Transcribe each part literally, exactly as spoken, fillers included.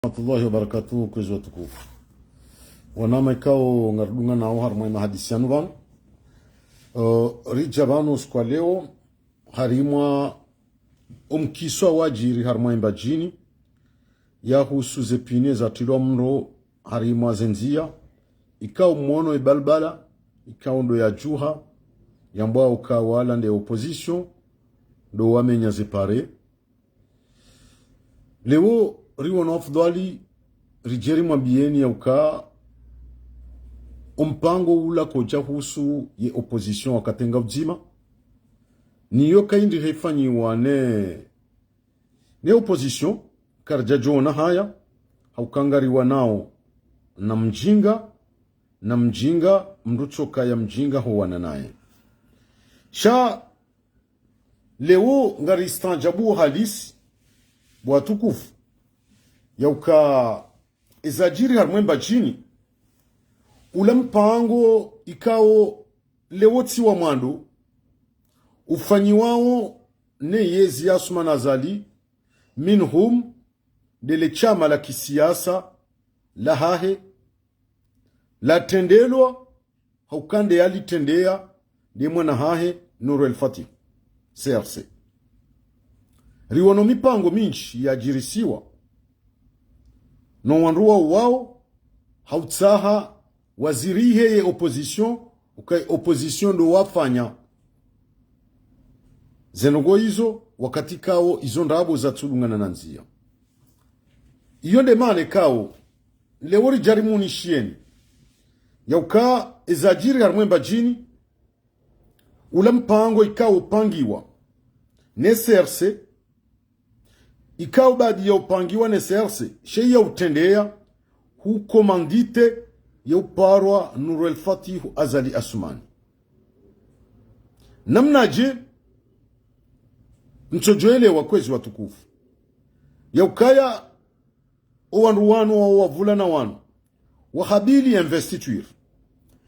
Warahmatullahi wabarakatuh, kwezi watukufu. Wananya ikao ngaridungana nao harimwa ye mahadisi yanu pvanu. Eh, ridja pvanu usiku wa leo, harimwa omkiswa wadjiri harimwa ye Mbadjini, yahusu ze pine zatrilwa mndro harimwa ze ndzia, ikao mwono ye balbala, ikao ndo yadjuha, yambwa uka wala nde opposition, ndo wamenya ze pare. Leo riwono afudhwali ridje rimwambiyeni ya uka ompango ula kaudja husu ye opposition wakati nga udzima. Ni yo kayindri hefanyiwa ne, ne opposition, karidjadjo ona haya, ha uka ngariwanao na mdjinga, na mdjinga, mndru tsoka ya mdjinga howana naye. Sha leo ngaristaanjabu halisi, bo watukufu, ya uka ezadjiri harimwa ye Mbadjini, ula mpango ikao leo tsi wa mwando, ufanyiwao ne yezi ya Assoumani Azali, minhum, nde le shama la kisiasa lahahe, latrendelwa, ha uka nde yalitrendeya, nde mwana hahe, Nour El Fath, C R C. Riwono mipango mindji yadjirisiwa no wandru wao wao, ha utsaha wazirihe ye opposition, uka ye opposition ndo wafanya ze ndrongoo izo, wakati ikao izo ndrabo zatsulungana na ndzia. Iyo nde maana ikao leo ridja rimunishiyeni ya uka ezadjiri harimwa ye Mbadjini, ula mpango ikao upangiwa ne C R C, ikao baada ya upangiwa ne C R C, she ya utrendeya hu commandité ya uparwa Nour El Fath Azali Assoumani. Namnadje? Mtsodjoelewa, kwezi watukufu, ya ukaya owandru wanu wao wavulana wanu, wahabili ye investiture.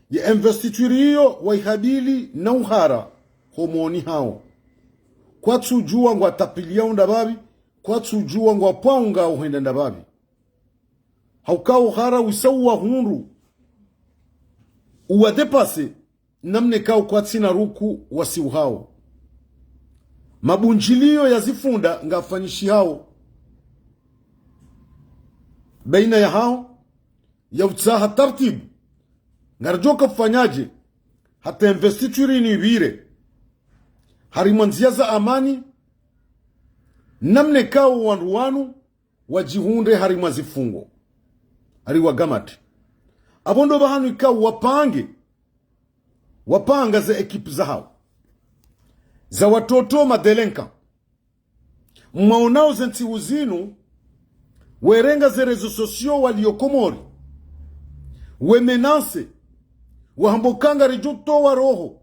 Ye investiture iyo waihabili na uhara homoni hawo. Kwatsudjuwa ngwatapiliyao ndapvapvi, kwatsudjuwa ngwapvao ngawo hwenda ndapvapvi. Ha uka uhara wisa uwahundru, uwadépassé, namna ikao kwatsina ruku wasiuhao. Mabundjiliyo ya zifunda ngafanyishihao baina yahao, ya utsaha tartibu, ngaridjo ufanyaje hata investiture inu ipvire harimwa ndzia za amani, namna ikao wandru wanu wadjihundre harimwa zifungo, hari wagamate. Apvo ndo pvahanu ikao wapange, wapanga ze équipe zahao, za watoto ma délinquants. Mwaonao ze ntsihu zinu, werenga ze réseaux sociaux waliyo Komori, we menacé, wahamba uka ngaridjo towa roho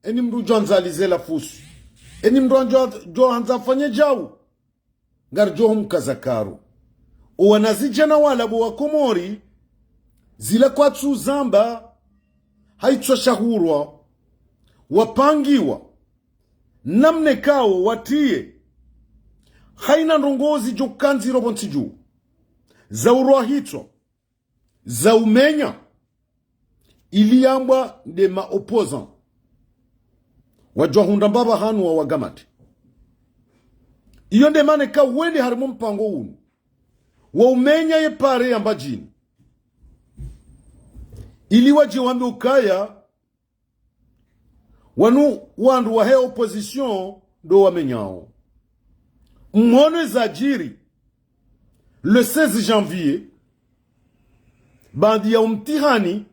eni mndru djo handza alize la fusu, eni mndru djo, djo handza afanye djau, ngaridjo humkaza karu. Owanazidjana wala bo wa Komori, zila kwatsu zamba, haitswa shahurwa, wapangiwa, namna ikao watiye, haina ndrongoo zidjo kandziro pvontsi dju, za urwa hitswa, za umenya, ili yambwa nde ma opposants. Wadjo wahundra mbapvi hanu wawagamate. Iyo nde maana ikao wende harimwa mpango unu wa umenya ye pare ya Mbadjini, ili wadje wambe ukaya wanu wandru wahe opposition ndo wamenyao. Mwono ezadjiri le seize janvier, baanda ya umtihani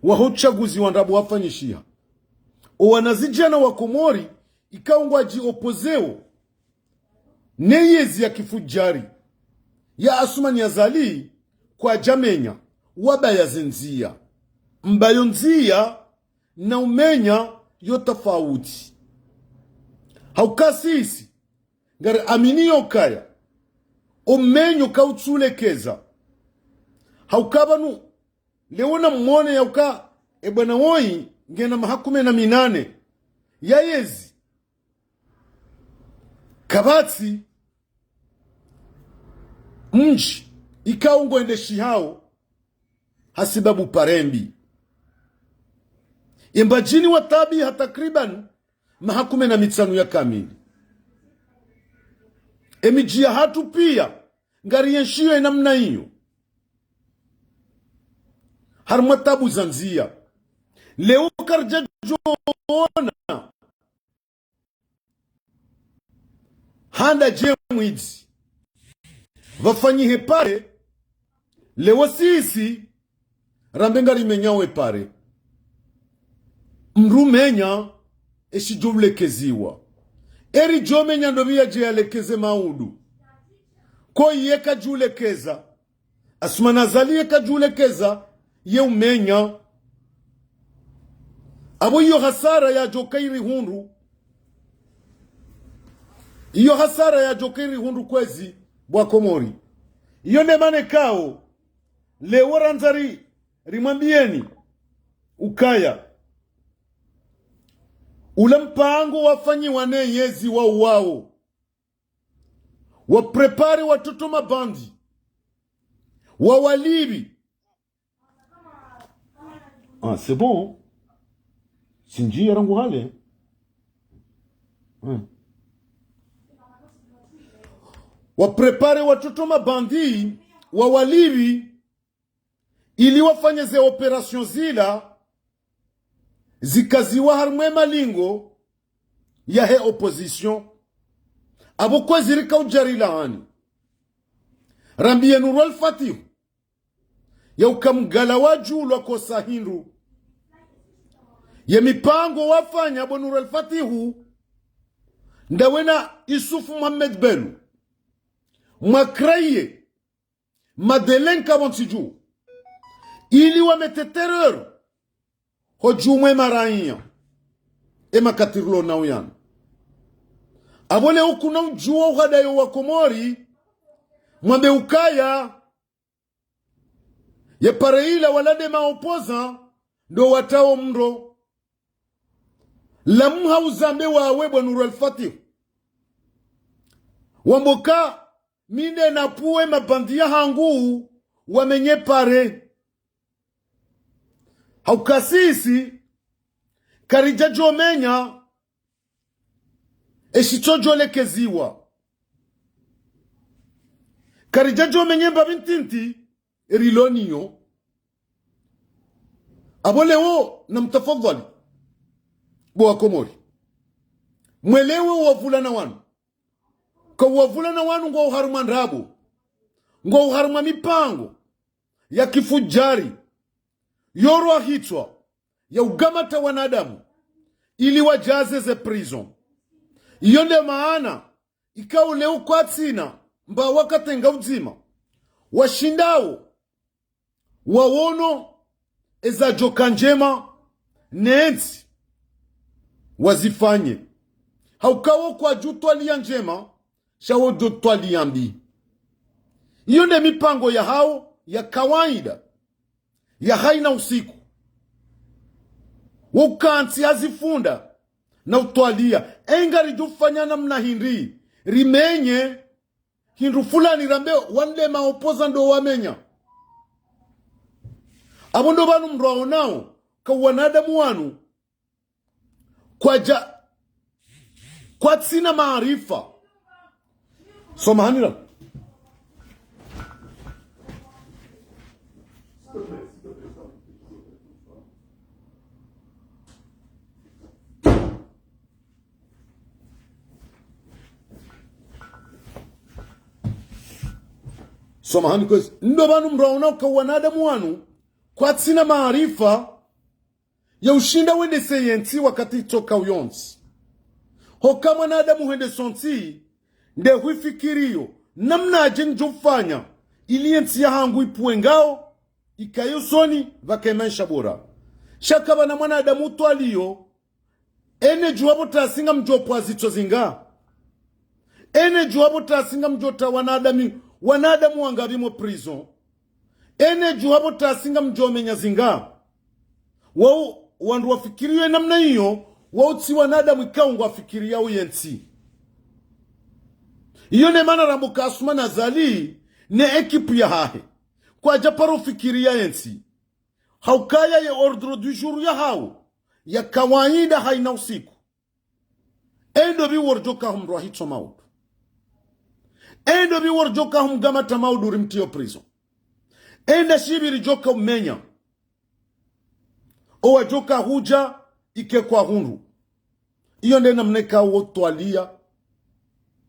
waho utsaguzi wa ndrabo wafanyishiha, owanazidjana wa Komori ikao ngwadji opposéo ne yezi ya kifudjari ya Assoumani Azali kwadjamenya, wabaya ze ndzia. Mbayo ndzia na umenya yo tafauti. Ha uka sisi ngari amini yo ukaya omenyo kautsulekeza. Ha uka pvanu leo namwone ya uka ebwana woyi ngena maha kume na minane ya yezi. Kapvatsi mdji ikao ngwendeshihao hasibabu pare mbi. Ye Mbadjini wataabiha takriban maha kume na mitsanu ya kamili. Ye midji yahatru pia ngariyenshio ye namna iyo, harumwa taabu za ndzia. Leo karidjadjoona handa dje mwidzi pvafanyihe pare. Leo sisi rambe ngarimenyao ye pare. Mdru menya ye shidjo ulekeziwa. Eridjo menya ndopvi yadje yalekeze maudu. Ko iye kadjulekeza. Assoumani Azali ye kadjulekeza, ye umenya. Apvo iyo hasara yadjo kairi hundru. Iyo hasara yadjo kairi hundru kwezi bo Wakomori. Iyo nde mana ikao leo randza ri, rimwambiyeni ukaya ula mpango wafanyiwa ne yezi wa uwao. Wa préparer watoto mabandi, wawalipvi. Ah, c'est bon. Sindji ya rangu hale. Hmm. Wa préparer watoto mabandi, wawalipvi, ili wafanye ze opérations zila zikaziwa harumwa ye malingo yahe opposition. Apvo kwezi rika udjarilaani. Rambiye Nour El Fath ya uka mgala wa djuu lwa kosa hindru. Ye mipango wafanya bo Nour El Fath, ndawe na Youssouf Mohamed Bellou, mwa créer madélinquants pvo ntsi djuu, ili wa mettre terreur ho djuu mwe maraiya. Ye makati rilo nao yanu. Apvo leo kuna udjuwa uhadayo Wakomori, mwambe ukaya ye pare ila wala nde ma opposants ndo watrao mndro. Lamha uzambe wawe bo Nour El Fath, wambe uka mi nde napvuwe mabandi yahangu wamenye pare. Hauka sisi karidjadjomenya ye shitsodjolekeziwa. Karidjadjomenya ye mbapvi ntiti rilo nayo. Apvo leo namtafadhali bo Wakomori, mwelewe wavulana wanu. Ka wavulana wanu ngwao harumwa ndrabo, ngwao harumwa mipango ya kifudjari, yo rwahitswa ya ugamata wanadamu ili wadjaze ze prison. Iyo nde maana ikao leo kwatsina mba wakatenga udzima, washindao wawono ezadjoka ndjema ne ntsi wazifanye. Hauka wo kwadjutwaliya ndjema, sha wo djotwaliya mbi. Iyo nde mipango yahao ya kawaida ya haina usiku. Wo kantsi hazifunda na utwaliya. Enga ridjofanya namna hindri, rimenye hindru fulani rambe wanu nde ma opposants ndo wamenya. Apvo ndo pvanu mndru aonao ka wanadamu wanu kwadja, kwatsina maarifa. Samahani la. Samahani kwezi. Ndo pvanu mndru aonao ka wanadamu wanu kwatsina maarifa ya ushinda wendese yentsi wakati itsoka uyontsi. Hoka mwanadamu hwendeso ntsi, nde hwifikiriyo namnadje ndjofanya ili yentsi yahangu ipvuwe ngao, ikaye usoni, pvakaye maesha bora. Sha kapvana mwanadamu utwaliyo, ene djuwa pvo tasi ngamdjopvwa zitso zinga. Ene djuwa pvo tasi ngamdjotra wanadamu, wanadamu wangapvi mo prison. Ene djuwa pvo tasi ngamdjomenya zinga. Wao, wandru wafikiriyo namna iyo, wao tsi wanadamu ikao ngwafikiriyao yentsi. Iyo nde mana rambe uka Assoumani Azali, ne ekipu yahahe, kwadja paro fikiri ya entsi, haukaya ye ordre du jour yahawo ya kawaida haina usiku. Endo pvi wardjoka humrwa hitso maudu. Endo pvi wardjoka humgamata maudu rimtrio prison. Enda shipvi ridjoka umenya. Owadjoka hudja ike kwa hundru. Iyo nde namna ikao wo twalia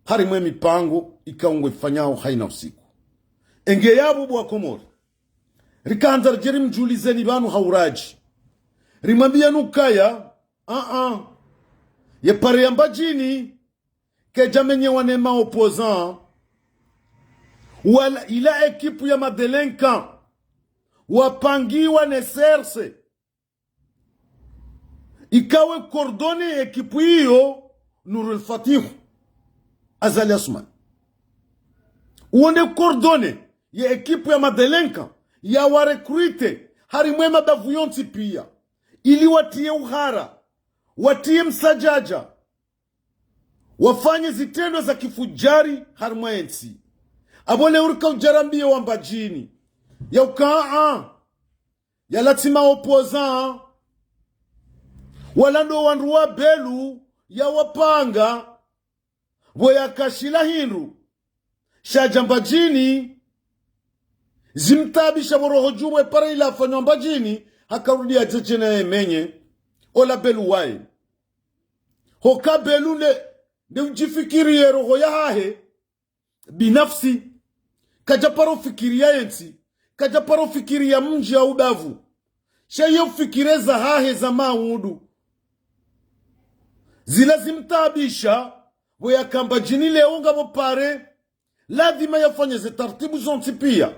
harimwa emipango ikao ngwe ifanyao haina usiku. Enge yapvo bo wa Komori, rikahandza ridje rimdjulizeni pvanu ha uradji. Rimwambiyeni ukaya, a-a, ye pare ya Mbadjini kaidja menyewa ne ma opposants, wala ila ekipu ya madélinquants wapangiwa ne C R C. Ikao e coordonné ekipu iyo, Nour El Fath Azali Assoumani. Uwo nde coordonné ye ekipu ya madélinquants, ya wa recruté harimwa emabavu yontsi pia, ili watriye uhara, watriye msadjadja, wafanye zitrendwa za kifudjari harimwa entsi. Apvo leo rika udja rambiye wa Mbadjini ya uka a-a, yala tsi ma opposants, wala ndo wandru wa Belou yawapanga, pvo yaka shila hindru. Sha dja Mbadjini zimtaabisha pvo roho dju pvo e pare ila afanywa Mbadjini, hakarudi yadje djena yemenye ola Belou waye. Hoka Belou nde, nde udjifikiri ye roho yahahe binafsi. Kadja paro fikiri ya entsi, kadja paro fikiri ya mdji ya ubavu. Sha ye ufikiri zahahe za maudu. Zila zimtaabisha, pvo yaka Mbadjini leo ngapvo pare, lazima yafanye ze taratibu zontsi pia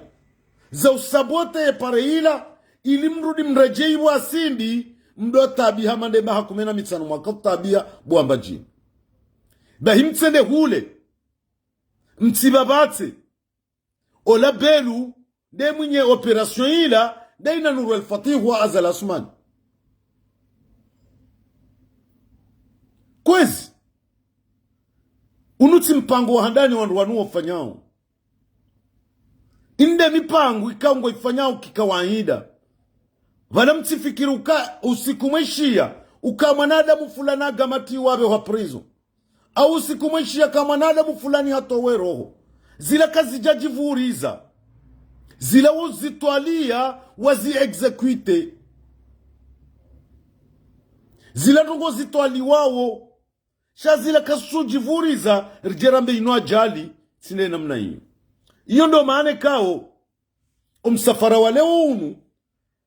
za usaboter ye pare ila, ili mrudi mredjeyi pvo asimbi, mdo taabiha mande maha kume na mitsanu mwaka utaabiha bo wa Mbadjini. Bahi mtsende hule, mtsipvapvatse. Ola Belou nde mwinyi opération ila, nde ina Nour El Fath wa Azali Assoumani. Kwezi, unu tsi mpango wa handani wandru wanu wafanyao. Inde mipango ikao ngwa ifanyao kikawaida. Pvala mtsifikiri uka usiku mweshiya, uka mwanadamu fulani agamatiwa apvehwa prison. Au usiku mweshiya ka mwanadamu fulani hatowe roho. Zila kazidja djipvuriza. Zila wo zitwalia wazi exécuter. Zila ndrongo zitwaliwawo. Sha zila kazitsu djipvuriza, ridje rambe inu ajali, tsi nde namna iyo. Iyo ndo maana ikao, omsafara wa leo unu,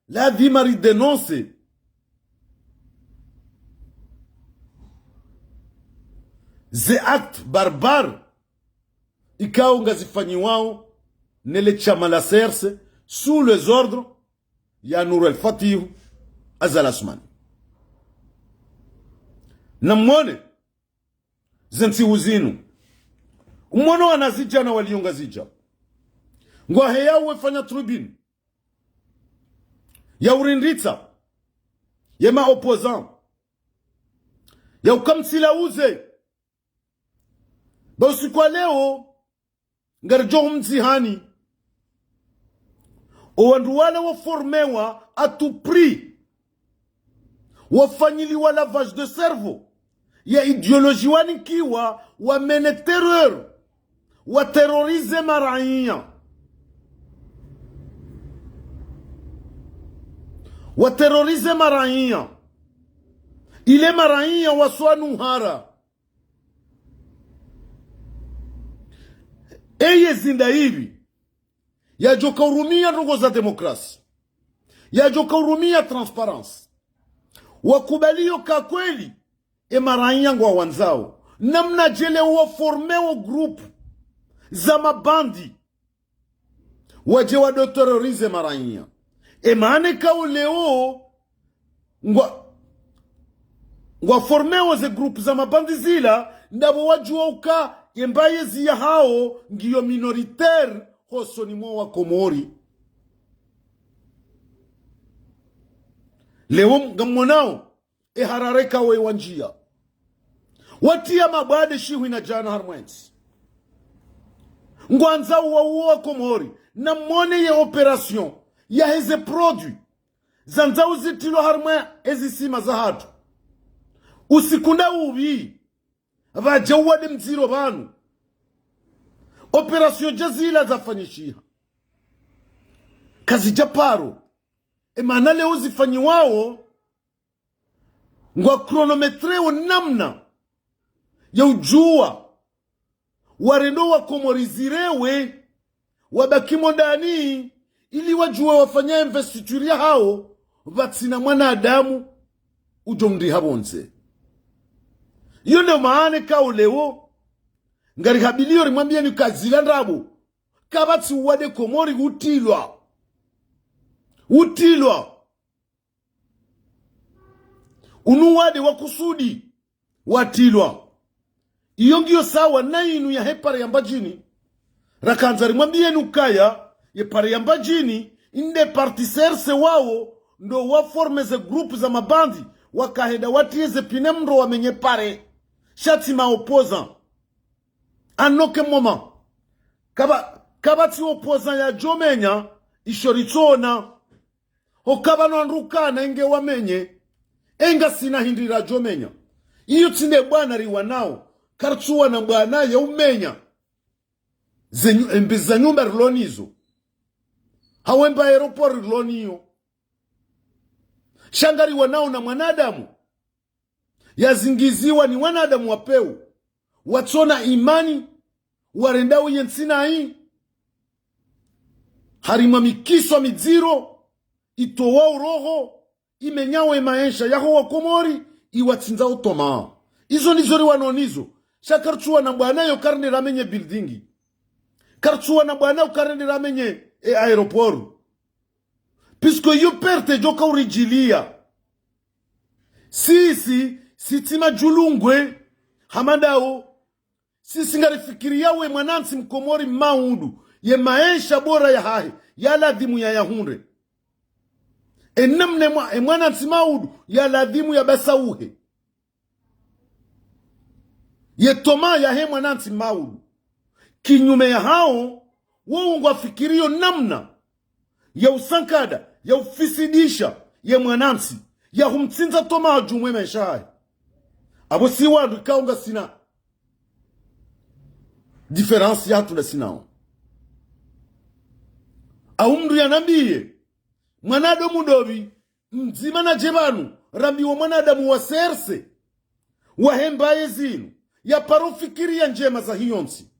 lazima ridénoncer ze actes barbares ikao ngazifanyiwao nele shama la C R C sous les ordres ya Nour El Fath Azali Assoumani. Na mwone, ze ntsihu zinu, umwono wanazidjana walio Ngazidja ngwaheyao wefanya tribune ya urinditsa ye ma opposants, ya uka mtsilauze. Ba usiku wa leo, ngaridjo humdzihani. Owandru wale waformewa à tout prix. Wafanyiliwa lavage de cerveau ya idéologie wanikiwa, wamene terreur, waterroriser maraiya. Waterroriser maraiya. Ile maraiya waswanu uhara. Eye zinda ipvi, yadjoka urumia ndrongo za démocratie, yadjoka urumia transparence, wakubaliyo ka kweli e maraiya ngwawandzao, namnadje leo waformewo groupe za mabandi wadje wadoterroriser maraiya. E maana ikao leo ngwa, ngwaformewo ze groupe za mabandi zila, ndapvo wadjuwa uka ye mbaye ziya hawo ngiyo minoritaire hosoni mwa Wakomori. Leo ngamwonao e harare kawe wandjiya. Watriya mabwade shihwi na djana harumwa entsi. Ngwandzao uwa uwo wa Komori, na mwone ye opération yaheze produit zandzao zitilwa harimwa ezisima zahatru. Usiku nda upvi, pvadja uwade mdziro pvanu. Opération dja zila zafanyishiha, kazidja paro. Emana leo zifanyiwao, ngwa chronométrer wo namna ya udjuwa warende wa Komori zirewe, wabaki mo ndani, ili wadjuwe wafanya investiture yahao, pvatsina mwanadamu udjo mndriha pvondze. Iyo nde maana kao leo ngarihabiliyo rimwambiyeni ka zila ndrabo, kapvatsi uwade Komori utilwa. Utilwa. Unu uwade wa kusudi watilwa. Iyo ngiyo sawa na inu yahe pare ya Mbadjini. Rakandza rimwambiyeni ukaya, ye pare ya Mbadjini, inde parti C R C wao, ndo wa former ze groupe za mabandi, wakahenda watriye ze pine mndro wamenye pare. Sha tsi ma opposant. À aucun moment. Kapva, kapvatsi opposant yadjo menya isho ritsona. Hukaya pvanu wandru kana inge wamenye, engasina hindri radjo menya. Iyo tsi nde bwana riwanao, karitsuwana bwana ya umenya ze nyu-, embi za nyumba rilo nizo, hau emba aéroport rilo niyo. Sha ngariwanao na mwanadamu yazingiziwa ni wanadamu wa peu, watsona imani, warendao ye ntsi nayi, harimwa mikiswa midziro, itowao roho, imenyao emaesha yaho wa Komori, iwatsindzao twamaa. Izo ndizo riwanao nizo. Sha karitsuwana bwana yo karende ramenye building. Karitsuwana bwana yo karende ramenye e aéroport. Puisque iyo perte djoka uridjiliya. Sisi, si tsi madjulungwe hama ndawo. Sisi ngarifikiriyao ye mwanantsi mkomori maudu, ye maesha bora yahahe, ya ladhimu yayahundre. E namna mwa-, e mwanantsi maudu, ya ladhimu ya basauhe. Ye twamaa yahe mwanantsi maudu. Kinyume yahao, wo ngwafikiriyo namna ya usankada, ya ufisidisha ye mwanantsi, ya humtsindza twamaa djumwa ye maesha yahe. Apvo si wandru ikao ngasina différence yahatru ndasi nawo. Au mndru yanambiye, mwanadamu ndopvi, mdzima nadje pvanu, rambiwa mwanadamu wa C R C, wahemba ye zinu, yaparo fikiriya ndjema zahe iyo ntsi.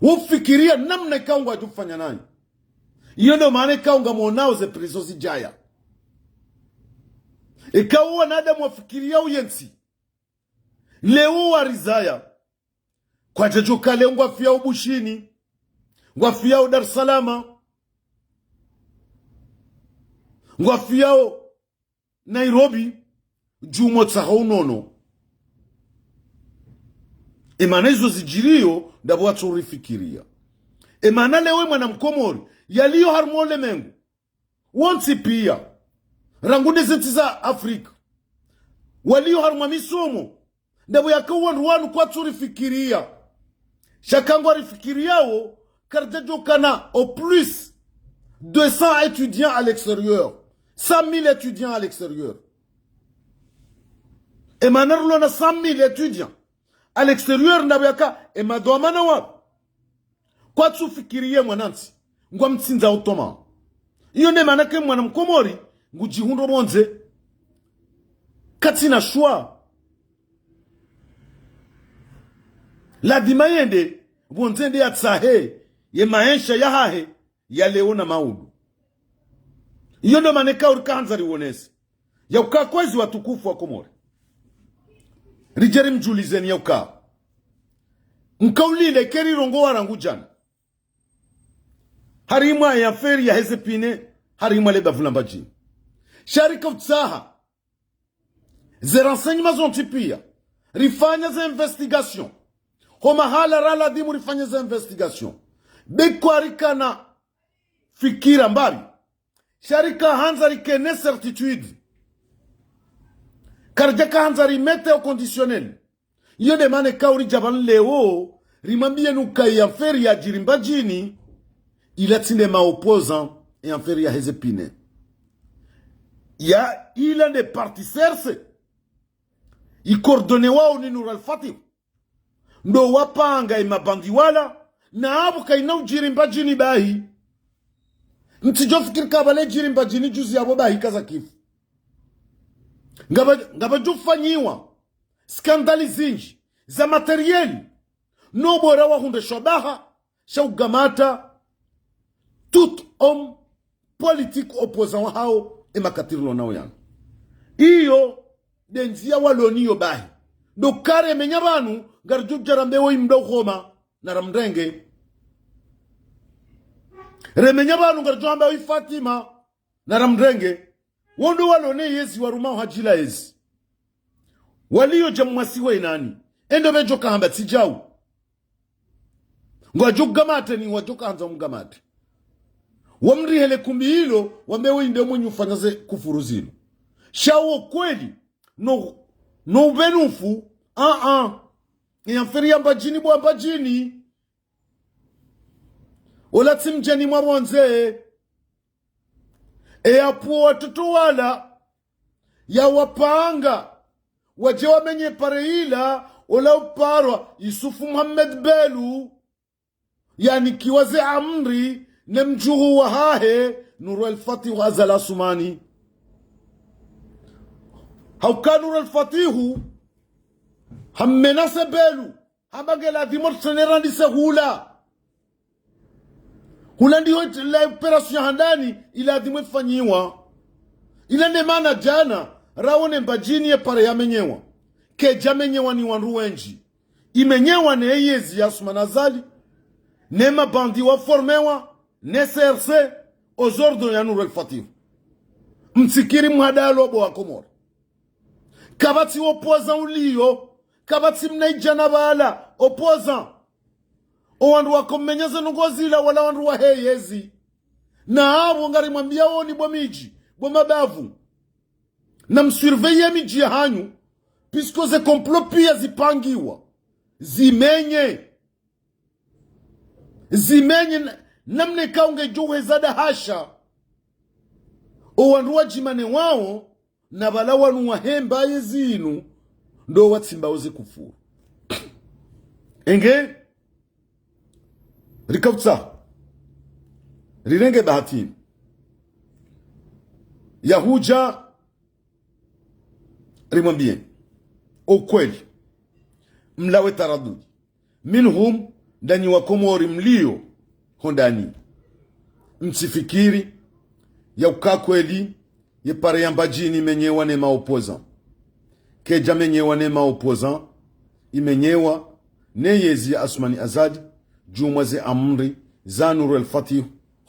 Wo fikiriya namna ikao ngwadjo ufanya nayi. Iyo ndo maana ikao ngamwonao ze prison zidjaya. Ikao wanadamu wafikiriyao ye ntsi, leo warizaya. Kwadjadjo kale ngwafiyao Bushini, ngwafiyao Dar es Salaam, ngwafiyao Nairobi, djumwa tsaha unono. Emana izo zidjiriyo, ndapvo watso rifikiriya. Emana leo e mwana mkomori, yaliyo harimwa ulemengu wontsi piya, rangu nde ze ntsi za Afrika, waliyo harimwa misomo, ndapvo yaka wandru wanu kwatsu rifikiriya. Sha ka ngwarifikiriyao, karidjadjo kana au plus deux cents étudiants à l'extérieur, cent mille étudiants à l'extérieur. Emana rilo na cent mille étudiants à l'extérieur, ndapvo yaka emadhwamana wapvo kwatsu fikiriya ye mwanantsi, ngwamtsindzao twamaa. Iyo nde maana ke mwana mkomori ngudjihundro pvondze, katsina choix. Ladhima yende pvondze nde yatsahe ye maesha yahahe ya leo na maudu. Iyo ndo maana ikao rikahandza riwonese ya uka kwezi watukufu wa Komori, ridje rimdjulizeni ya uka, mkaulinda ike rirongowa rangu djana, harimwa ye affaire yaheze pine, harimwa le bavu la Mbadjini. Sha rika utsaha ze renseignements zontsi piya, rifanya ze investigation. Ho mahala ra ladhimu rifanya ze investigation, be kwarikana fikira mbapvi. Sha rikahandza rikene certitude. Karidjakahandza rimete au conditionnel. Iyo nde maana ikao ridja pvanu leo, Rimwambiye nuka ye affaire yadjiri Mbadjini, ila tsi nde ma opposants, ye affaire yaheze pine. Ya, ila nde parti CRC, i coordonné wao ni Nour El Fath. Ndo wapanga ye mabandi wala, na apvo kayina udjiri Mbadjini bahi. Mtsidjo fikiri ka pvale djiri Mbadjini juzi yapvo bahi kaza kifu. Ngapva, ngapvadjo fanyiwa scandale zindji za matériel, no bora wahundre shabaha sha ugamata tout homme politique opposant wahawo, e makati rilo nawo yanu. Iyo nde ndziya walo nayo bahi. Ndo ka remenya pvanu, ngaridjo dja rambe woyi mdru homa, na ramrenge. Remenya pvanu, ngaridjo hamba woyi Fatima, na ramrenge. Wo ndo walo ne yezi, waruma uhadjila yezi. Waliyo dja mwasi we nani? Endo pvedjo kahamba tsi djau. Ngwadjo gamate ni wadjo kahandza umgamate. Wamrihele kumbi ilo, wambe woyi nde mwenyi ufanya ze kufuru zilo. Sha wo kweli, no, no upvenufu, a, a. Ye affaire ya Mbadjini bo wa Mbadjini. Ola tsi mdjeni mwa pvondze. E yapvo watoto wala, ya wapanga, wadje wamenye pare ila, ola uparwa Yusuf Mohamed Belou, yanikiwa ze amri ne mdjuhu wahahe, Nour El Fath Azali Assoumani. Hauka Nour El Fath, hamenase Belou, hamba nge ladhimu ritsene randise hula. Hula ndiho la opération ya handani iladhimu ifanyiwa. Ila nde mana djana, rawone Mbadjini ye pare yamenyewa. Kedja menyewa ni wandru wendji. Imenyewa ne yezi ya Assoumani Azali, ne mabandi wa formewa, ne CRC, aux ordres ya Nour El Fath. Mtsikiri mhadalo bo wa Komori. Kapvatsi opposant uliyo, kapvatsi mnaidjana pvala, opposant. O wandru wakomenyeze ndrongoo zila wala wandru wahe yezi. Na apvo ngarimwambiyawo ni bo midji, bo mabavu. Na msurveiller midji yahanyu, puisque ze complot piya zipangiwa. Zimenye. Zimenye na, namna ikao ngedjo hweza da hasha. O wandru wadjimane wawo, na pvala wanu wahemba yezi inu, ndo watsimbao ze kufuru. Enge, rikapvutsa, rirenge bahati. Yahudja, rimwambiye o kweli. Mlawe taradudi. Minhum, ndanyi wa Komori mliyo hondani. Mtsifikiri ya uka kweli ye pare ya Mbadjini imenyewa ne ma opposant. Kedja menyewa ne ma opposant, imenyewa ne yezi ya Assoumani Azali, djumwa ze amri za Nour El Fath,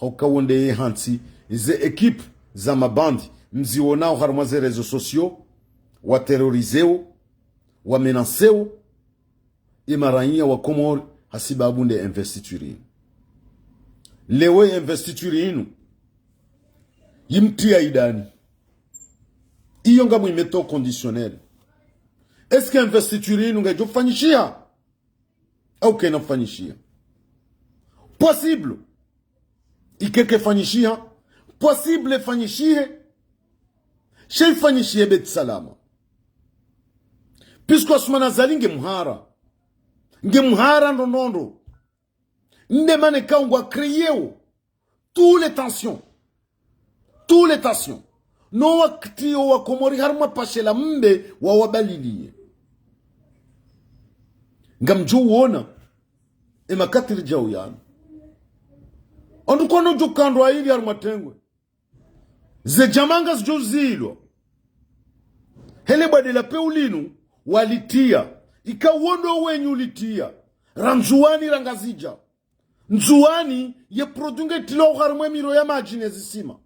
hauka wo nde ye hantsi ze équipe za mabandi mziwonao harumwa ze réseaux sociaux, wa terroriseo, wa menaceo, e maraiya wa Komori hasibabu nde investiture inu. Leo ye investiture inu, yimtriya idani. Iyo ngamwimeto conditionnel. Est-ce que investiture inu ngedjo fanyishiha? Au kena fanyishiha? Possible. Ikeke fanyishiha? Possible fanyishihe. Sha ifanyishihe Beit Salam. Puisque Assoumani Azali nge mhara. Nge mhara ndrondrondro. Nde mana ikao ngwa créer wo toutes les tensions. Toutes les tensions. No wakati wo wa Komori harumwa pashela mbe wa wabaliliye. Ngamdjo wona e makati ridjao yanu. Wandru kwano djo kandrwa ili harumwa tengwe. Ze djamaa ngazidjo zilwa. Hele bwade la peu linu, walitiya. Ikao wo ndo wenyi ulitiya. Ra Ndzuwani ra Ngazidja. Ndzuwani ye produit nge itilwao harumwa e miro ya madji ne zisima.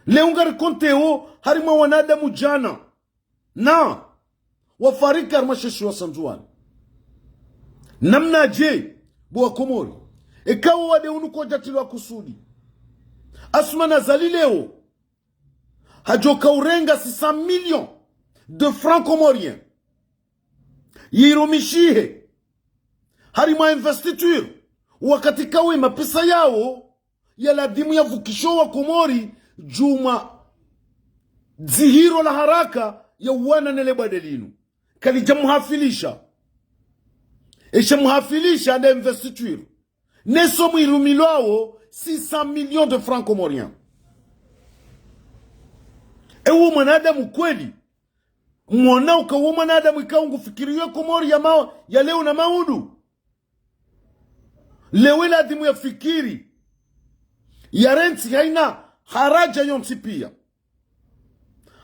Leo ngarikontewo harumwa wanadamu djana na wafariki harumwa she shiwa sha Ndzuwani. Namnadje, bo wa Komori? Eka wo wade unu kaudjatilwa kusudi. Assoumani Azali leo hadjoka urenga six cents millions de francs comoriens. yirumishihe harimwa investiture, wakati kawe mapesa yawo ya ladhimu yavukishe wa Komori djumwa dzihiro la haraka ya uwana nele bwade linu. Kalidja muhafilisha. Esha muhafilisha nde investiture. Ne somme irumilwawo six cents millions de francs comoriens. Ewo mwanadamu kweli, mwona uka wo mwanadamu ikao ngufikiriyo Komori ya ma-, ya leo na maudu. Lewo ladhimu yafikiri. Yarentsi haina haraja yontsi pia.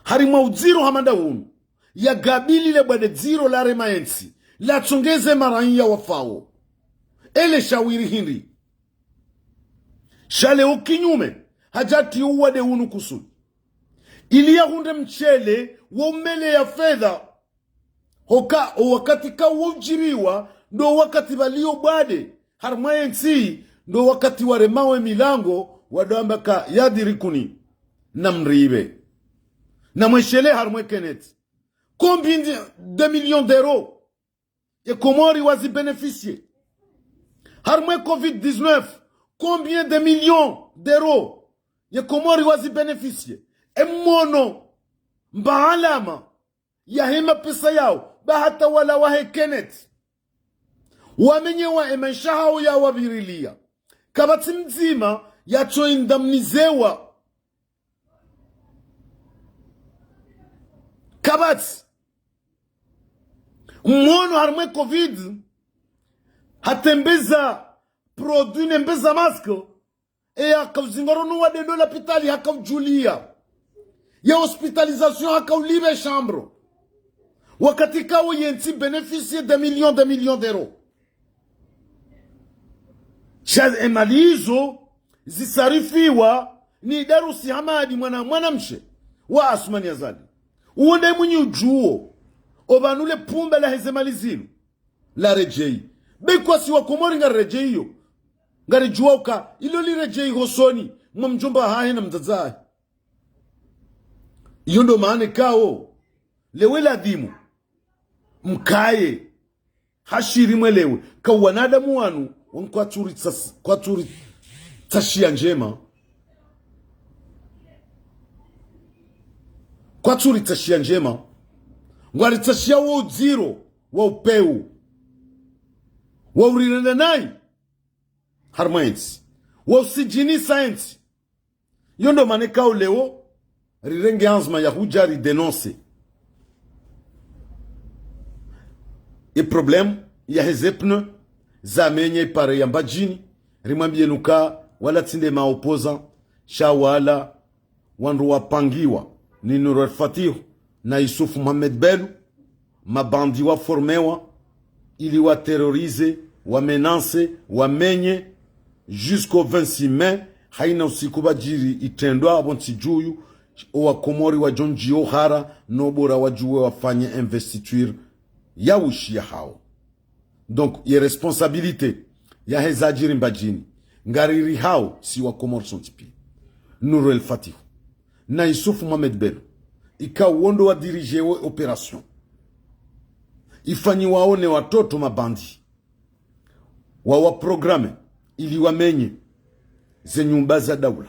Harimwa udziro hama nda unu, yagabili le bwade dziro larema yentsi, latsongeze maraiya wafawo. Ele shawiri hindri? Sha lewo kinyume, hadja tsi uwade unu kusudi ili yahundre mshele wo umele ya fedha. Hoka, o wakati kawo udjiriwa, ndo wakati pvaliyo bwade harimwa yentsi, ndo wakati waremawo emilango, wado amba ka yadirikuni, namripve. Namweshele harimwa e Kenneth. Combien de, de millions d'euros ye Komori wazi bénéficier? Harimwa e covid dix-neuf, combien de millions d'euros ye Komori wazi bénéficier? Emwono mba alama yahe mapesa yawo, ba hata wala wahe Kenneth wamenyewa emaesha hawo yawapvirilia. Kapvatsi mdzima yatso indemnisewa. Kapvatsi. Mwono harimwa e covid, hatembeza produit ne mbeza masque, e yakauzingaro no wade ndo lapitali hakaudjulia. Ya hospitalisation hakaulipve chambre. Wakati kawo yentsi bénéficier de millions, de millions d'euros. Sha emali izo zisarifiwa ni Darusi Hamadi mwana, mwanamshe wa Assoumani Azali. Uwo nde mwinyi udjuwo opvanu le pumba laheze mali zinu laredjeyi. Be kwasi wa Komori ngariredjeyiyo. Ngaridjuwa uka ilo liredjeyi hosoni mwa mdjomba hahe na mdzadze hahe. Iyo ndo maana kawo lewo ladhimu mkaye hashiri mwelewe ka wanadamu wanu wanu kwatsuri tsas-, kwatsuri tsashiya ndjema. Kwatsuri tsashiya ndjema. Ngwari tsashiya wo udziro wa upeu wa urirenda nayi harimwa entsi, wa usidjinisa entsi. Iyo ndo maana kawo lewo rirenge anzma ya hudja ridénoncer e problème yaheze pneu zamenye ipare ya Mbadjini. Rimwambiye nuka wala tsi nde ma opposants, sha wala wandru wapangiwa ni Nour El Fath na Youssouf Mohamed Belou. Mabandi waformewa ili waterroriser, wamenacer, wamenye. Jusqu'au vingt-six mai, haina usiku pvadjiri itrendwa apvo ntsi dju, owakomori wadjo ndjiyo hara, no bora wadjuwe wafanye investiture ya ushi yahawo. Donc, ye responsabilité yaheza djiri Mbadjini, ngaririhao si wakomori sontsi piya. Nour El Fath na Youssouf Mohamed Belou, ikao wo ndo wadirigewo opération ifanyiwawo ne watoto mabandi, wawaprogrammer ili wamenye ze nyumba za daula,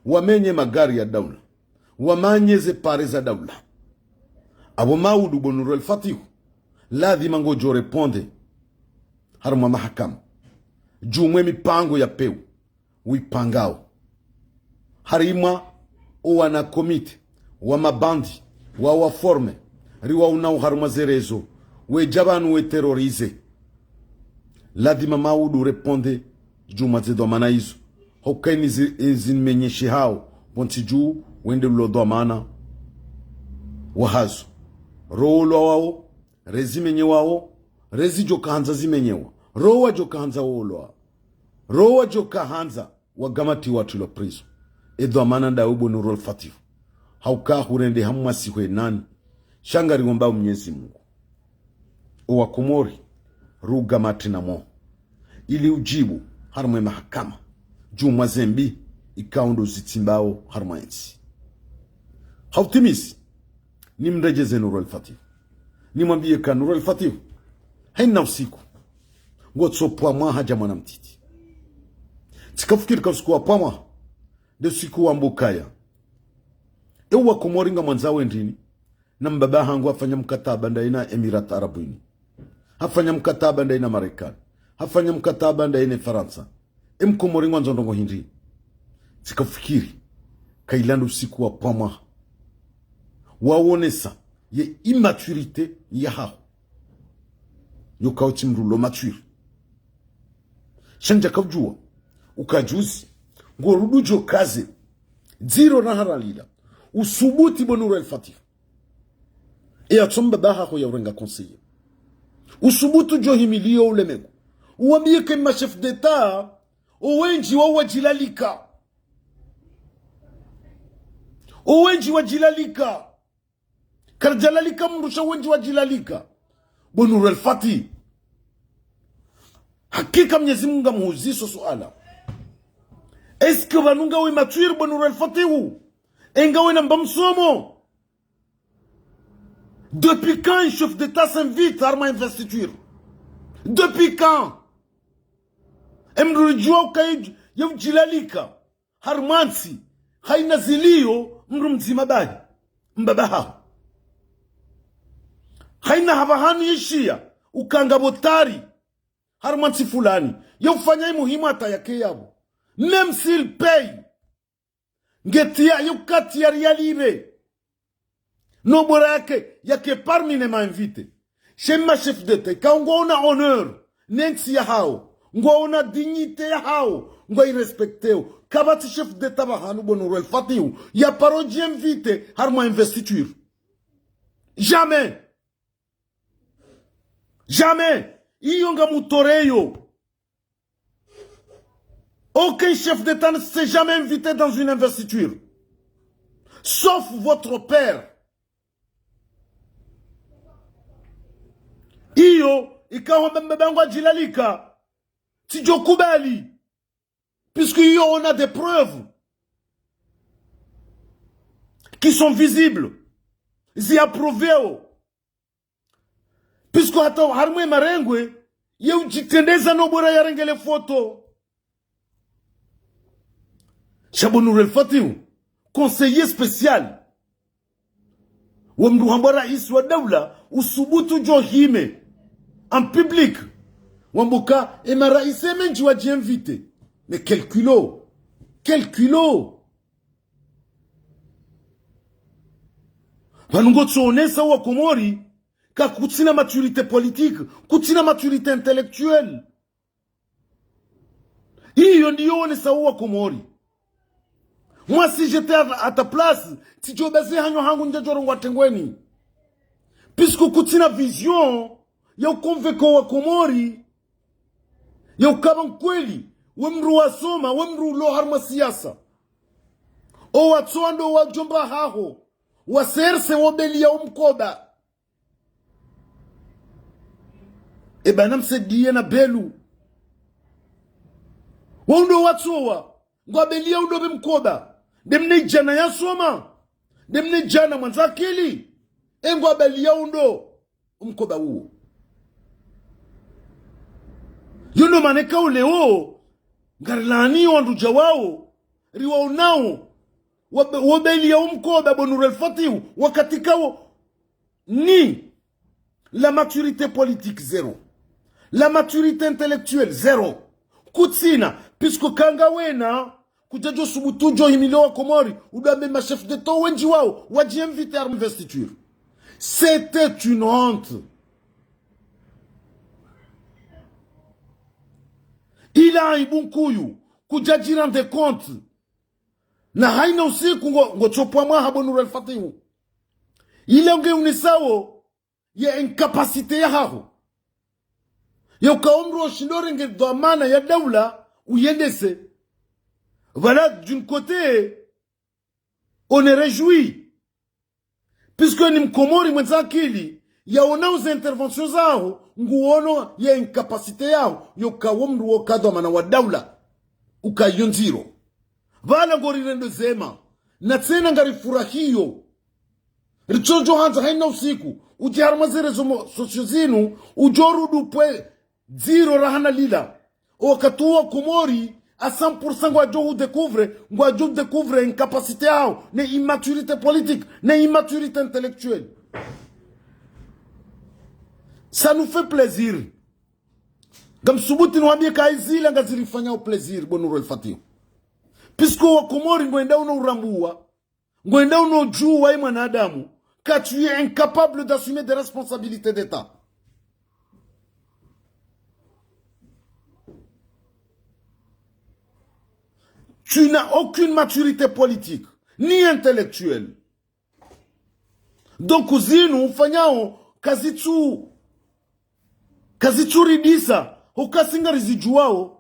wamenye magari ya daula, wamenye ze pare za daula. Apvo maudu bo Nour El Fath, lazima ngodjo répondre harimwa mahakama djumwe mipango ya peu wipangao. Harimwa owana comité wa mabandi wawaformer, riwaonao harimwa ze réseaux, wedja pvanu weterroriser. Lazima maudu répondre djumwa ze dhwamana izo. Hoka ini zi-, zi nimenyeshehao pvo ntsi dju wende lulo dhwamana wahazo. Ro wolwawawo, rezi menyewawo, rezi djoka handza zimenyewa. Ro wadjoka handza wolwa. Ro wadjoka handza wagamatiwa watrilwa prison. E dhwamana ndawe bo Nour El Fath. Hauka hurende hamwasi hwe nani. Sha ngariomba Mnyezi Mungu, owakomori, rugamate namwo ili udjibu harimwe mahakama djumwa zembi ikao ndo zitsimbao harimwa entsi. Hautimizi, nimredjeze Nour El Fath. Nimwambiye ka Nour El Fath Hayina usiku, ngotsopvwa mwaha dja mwana mtiti. Tsikafikiri ka usiku wa pvwa mwaha, nde usiku wamba ukaya, ewa Komori ngamwandzo wendrini, na mbaba hangu hafanya mkataba ndaye na Emirats Arabes Unis. Hafanya mkataba ndaye na Marekani. Hafanya mkataba ndaye na Farantsa. E Mkomori ngwandzo ndrongo hindri? Tsikafikiri, ka ila nde usiku wa pvwa mwaha. Waonesa ye immaturité yahaho. Yo kautsi mndru lo mature. Sha ndjakaudjuwa, uka juzi, ngorudi udjo kaze, dziro na haralila, usubuti bo Nour El Fath. E yatso mbaba haho ya urenga conseiller. Usubutu djo himiliyo ulemengu. Uwambiye ke ma chef d'État, owendji wawo wadjilalika. Owendji wadjilalika. Karidjalalika mndru sha wendji wadjilalika. Bo Nour El Fath. Hakika Mnyezi Mungu ngamhuziso suala. Est-ce que pvanu ngawe mature bo Nour El Fath wu? E ngawe namba msomo? Depuis quand un chef d'État s'invite harumwa investiture? Depuis quand? E mndru ridjuwa ukaya yaudjilalika harumwa ntsi, hayina ziliyo mndru mdzima bahi, mbaba haho. Hayina hapvahanu yishiya ukanga bo tari harumwa ntsi fulani, yaufanya imuhimu hata yake yapvo. Même s'il paye, nge tayari, yauka tayari yalipve. No bora yake, yake parmi ne ma invités. Sha ma chef d'État, ka ngwaona honneur ne ntsi yahawo, ngwaona dignité yahawo, ngwairespecteo. Kapvatsi chef d'État pvahanu bo Nour El Fath wu, yaparo dji inviter harumwa investiture. Jamais. Jamais. Iyo ngamtoreyo. Aucun chef d'État ne s'est jamais invité dans une investiture. Sauf votre père. Iyo, ikao mbaba hangu hadjilalika, tsidjo kubali. Puisque iyo, on a des preuves qui sont visibles, zi approuvéo. Puisque hata harumwa e marengwe, yaudjitrendeza no bora yarenge le foto. Sha bo Nour El Fath wu, conseiller spécial wa mndru hambwa raisi wa daula, usubutu djo hime en public, wamba uka e maraisi emendji wadji inviter. Mais quel culot! Quel culot! Pvanu ngotsoonesa wa Komori ka kutsina maturité politique, kutsina maturité intellectuelle. Iyo ndiyo onesa wa Komori. Moi, si j'étais à, à ta place, tsidjo baze hanyo hangu ndjadjo rongoa tengweni. Puisque kutsina vision ya uconvaincre wa Komori, ya ukaya nkweli, we mndru wasoma, we mndru ulo harumwa siasa. Owatsowa ndo wadjomba haho, wa C R C wobeliya umkoba. Eba namsaidiye na Belu. Wo ndo watsowa, ngwabeliya undo be mkoba. Nde mnadjana yasoma. Nde mnadjana mwandzakili. E ngwabeliya undo umkoba uwo. Yo ndo mana eka uleo, ngarilaani wandru dja wawo, riwaonao, wabe-, wobeliya umkoba bo Nour El Fath wu, wakati kawo ni la maturité politique zéro. La maturité intellectuelle zéro. Kutsina, puisque ka ngawena, kudjadjo subutu djo himiliyo wa Komori, udo wambe ma chef d'État wendji wawo, wadji inviter à investiture. C'était une honte. Ila aibu nkuu, kudjadji rendre compte. Na hayina usiku ngo, ngotsopvwa mwaha bo Nour El Fath wu. Ila nge unesao ye incapacité yahaho. Ya ukaya omndru oshindo renge dhwamana ya daula uyendese. Voilà, d'un côté, on est réjoui. Puisque ni Mkomori mwendzakili, yaonao ze intervention zaho, nguono ye incapacité yaho, ya ukaya wo mndru wo ka dhwamana wa daula, ukaya yo ndziro. Pvala ngorirendo zema, na tsena ngarifurahiyo. Ritsodjo handza hayina usiku, udje harumwa ze réseaux mo-, sociaux zinu, udjo rudi upve dziro rahana lila. Owakati wa Komori, à cent pour cent ngwadjo hudécouvre, ngwadjo découvre incapacité yaho, ne immaturité politique, ne immaturité intellectuelle. Ça nous fait plaisir. Ngamsubuti niwambiye ka izila ngazirifanyao plaisir, bo Nour El Fath. Puisque wa Komori ngwendao no urambua, ngwendao no udjua ye mwanadamu, ka tu es incapable d'assumer des responsabilités d'État. Tu n'as aucune maturité politique, ni intellectuelle. Donc, zinu ufanyao, kazitsu, kazitsuridisa, huka si ngarizidjuao.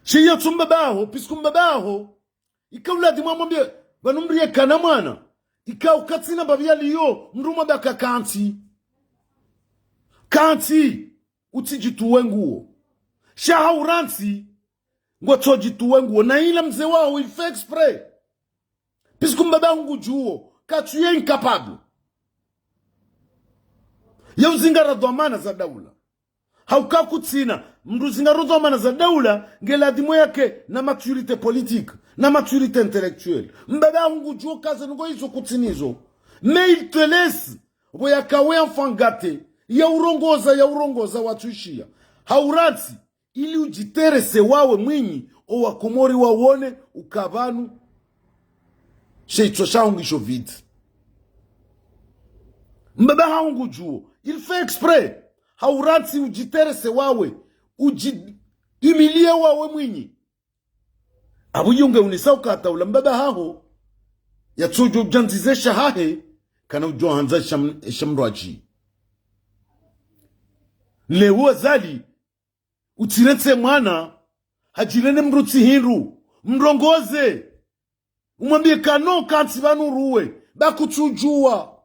Shiya tsu mbaba haho, puisque mbaba haho, ikao ladhimu amwambiye, pvanu mdru yeka na mwana, ikao katsina mbapvi yaliyo, mdru mwambia ka kantsi. Kantsi, utsidjituwe nguo. Sha ha urantsi, ngotsodjituwe nguo. Na ila mze waho, il fait exprès. Puisque mbaba haho ngudjuo, ka tu es incapable. Ya uzingara dhwamana za daula. Hauka kutsina, mdru uzingaro dhwamana za daula, nge ladhimu yake na maturité politique, na maturité intellectuelle. Mbaba haho ngudjuo ka ze ndrongoo izo kutsina izo. Mais il te laisse, pvo yaka we enfant gâté, ya urongoza, ya urongoza watsushiya. Ha urantsi, ili udjiterese wawe mwinyi, owa Komori wawone uka pvanu she itswa shaho ngisho vide. Mbaba haho ngudjuo, il fait exprès. Ha urantsi udjiterese wawe, udji humilier wawe mwinyi. Apvo iyo nge unisa uka hata ula mbaba haho, yatsodjo djandzise shahahe, kana udjo handza sha m-, sha mdru adji. Leo Azali, utsirentse mwana, hadjirende mdru tsi hindru, mrongoze. Umwambiye ka no kantsi pvanu ruwe, ba kutsudjuwa.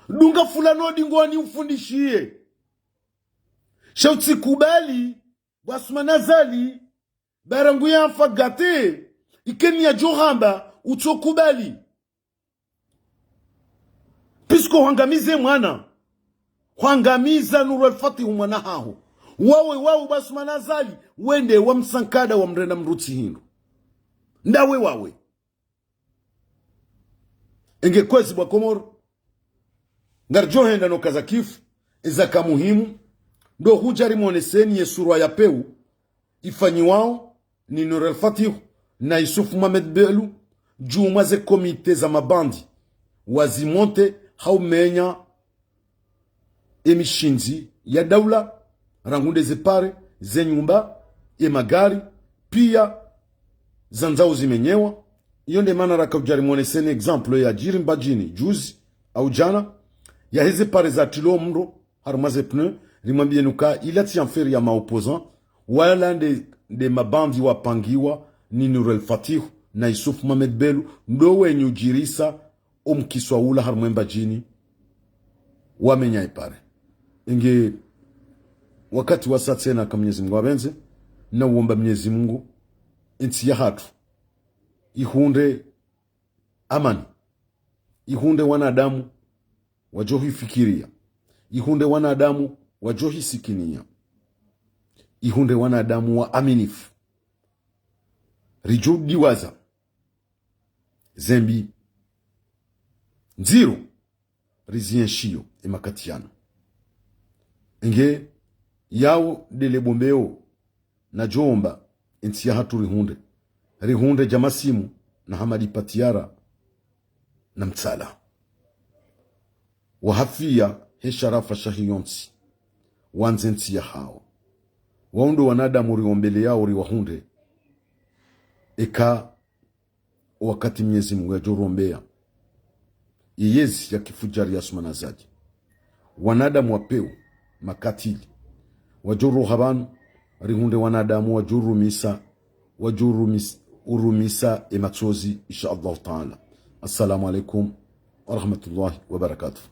Dunga fulani o dingoni ufundishiye. Sha utsikubali, bo Assoumani Azali, ba rangu ya enfant gâté, ike ni yadjo hamba, utsokubali. Puisque hwangamize mwana, hwangamiza Nour El Fath mwana haho. Wawe, wawe, bo Assoumani Azali, wende wa msankada wa mrenda mdru tsi hindru. Ndawe wawe. Enge kwezi bo wa Komori. Ngaridjo henda no kaza kifu, eza ka muhimu, ndo hudja rimwoneseni ye surwa ya pewu, ifanyiwao ni Nour El Fath na Issouf Mohamed Belou, djumwa ze comité za mabandi, wazimonte ha umenya emishindzi ya daula, rangu nde ze pare, ze nyumba, emagari, piya, zandzao zimenyewa. Iyo nde mana raka udja rimwoneseni exemple yadjiri Mbadjini, juzi, au djana, yaheze pare zatrilwa mdro, harumwa ze pneu, rimwambiyeni uka ila tsi affaire ya ma opposants, wala nde, nde mabandi wapangiwa ni Nour El Fath na Issouf Mohamed Belou, ndo wenyi udjirisa omkiswa ula harumwa Mbadjini, wamenya epare. Enge wakati wasa tsena ka Mwenyezi Mungu apvendze, na uomba Mwenyezi Mungu, entsi yahatru, ihundre amani, ihundre wanadamu wadjo hifikiriya, ihundre wanadamu wadjo hisikiniya, ihundre wanadamu waaminifu. Ridjo diwaza zembi ndziro rizienshiyo emakati yanu. Enge yawo ndele bombeo nadjo omba entsi yahatru rihundre. Rihundre Djamasimu na Hamadi Patiara na Mtsala. Wahafiya he sharafa shahe yontsi, wandze entsi yahawo. Wawo ndo wanadamu riombeleyao riwahundre, eka wakati Mwenyezi Mungu yadjo rombeya ye yezi ya kifudjari ya Assoumani Azali. Wanadamu wa pewu, makatili, wadjo roha pvanu, rihundre wanadamu wadjo rumisa, wadjo rumis-, urumisa ematsozi, insha Allahu Taala. Assalamu alaikum wa rahmatullahi wa barakatuh.